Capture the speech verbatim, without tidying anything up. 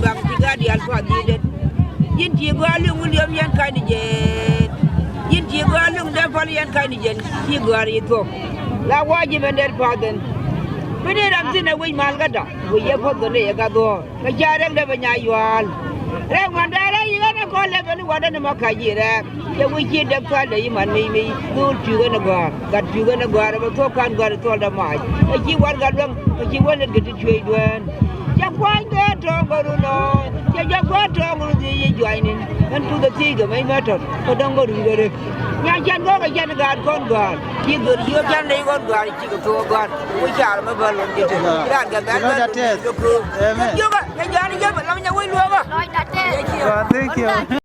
Baŋ ti gaat diaal path ji̱ det. Ji̱n ci gɔaa liŋ William yɛn ka̱ny ni jɛn. Ji̱n ci gɔaa liŋ Dɛpal yɛn ka̱ny ni jɛn. Ci gɔaa ri thuɔ̱k. La wa ji̱ ben der path den. Bi ni ram thi̱n ɛ wi̱c mal käda. Wi̱c yɛ puɔth kɛ ni yɛ ka dhuɔ̱ɔ̱r. Kɛ ca rɛk dee bɛ nya yual. Rɛk ŋuan dee rɛk yi̱ ɣän ɛ kɔn lɛ ben ni wadä ni ma ka̱c ji̱ rɛk. Cɛ wi̱c ci dɛp thual dee yi̱ man mi̱i̱ mi̱i̱. Dhuul cui̱ ɣän ɛ gɔ̱a̱r. Gat cui̱ ɣän ɛ gɔ̱a̱r ɛ bɛ thuɔ̱k ka̱n gɔ̱a̱r ɛ thuɔl dɛ mac. Ɛ ci wat gat luäŋ. Ɛ ci wä lät kɛ ti cuëëc dueen. Ca kuany kɛ tɔ̱ɔ̱ŋ kɛ run nɔ. Cɛ jɔak kuäär tɔ̱ɔ̱ŋ kɛ run thiec yɛ juac ni̱n. Ɛn puth ɛ thiec kɛ mec mɛ tɔt kɛ dɔ̱ŋ kɛ run kɛ rek. Nya cɛn gɔ̱k ɛ cɛn gaat kɔn gɔ̱a̱r. Ci dhor jiök cɛn ley kɔn gɔ̱a̱r ci kɛ thok gɔ̱a̱r. Wec car mɛ bä lon ji̱ te. Raan kɛ bɛl bä lon ji̱ te köök. Kɛ jiök ɛ cɛ jɔak ni jɛ bɛ lam nyɛ wec luɔ̱ɔ̱k ɛ. Thank you.